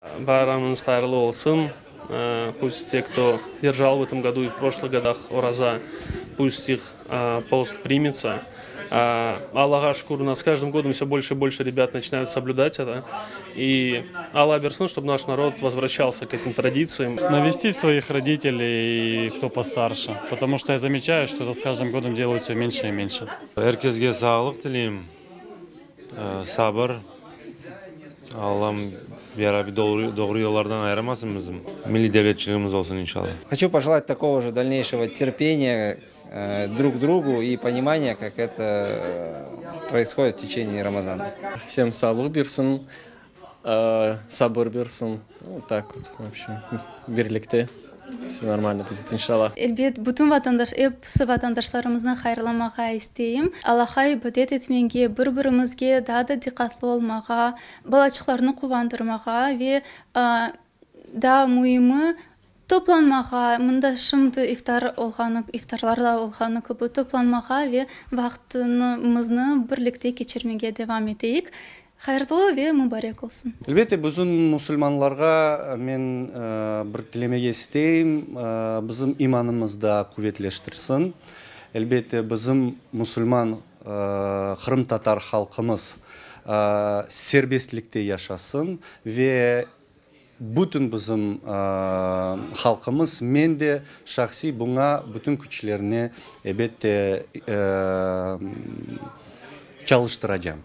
Bayramıñız hayırlı olsun! Пусть те, кто держал в этом году и в прошлых годах ораза, пусть их пост примется. Allağa şükür, у нас с каждым годом все больше и больше ребят начинают соблюдать это. И Alla bersin, чтобы наш народ возвращался к этим традициям. Навестить своих родителей, кто постарше, потому что я замечаю, что это с каждым годом делают все меньше и меньше. Er kesge sağlıq tileyim, sabır, Allam ya Rabbi doğru yollardan ayırmasın bizim, milliy devletçiligimiz olsun inşallah. Хочу пожелать такого же дальнейшего терпения друг другу и понимания, как это происходит в течение Рамазана. Всем sağlıq bersin, sabır bersin. Вот так вот, в общем, birlikte. Все нормально будет, inşallah. Elbet, bütün vatandaş, episi vatandaşlarımıznı hayırlamağa isteyim. Allahqa ibadet etmege, bir-birimizge daa da diqqatlı olmağa, balaçıqlarnı quvandırmağa ve daa müimi, toplanmağa, mında şimdi iftar olğanı, iftarlarda olğanı kibi toplanmağa ve vaqtımıznı birlikte keçirmege devam eteyik. Hayırlı ve mubarek olsun. Elbette, bütün musulmanlarğa men bir tilemege isteyim, bizim imanımız da quvetleştirsin. Elbette, bizim musulman qırımtatar halqımız serbestlikte yaşasın ve bütün bizim halqımız, men de şahsiy buña bütün küçlerine, elbette, çalıştıracam.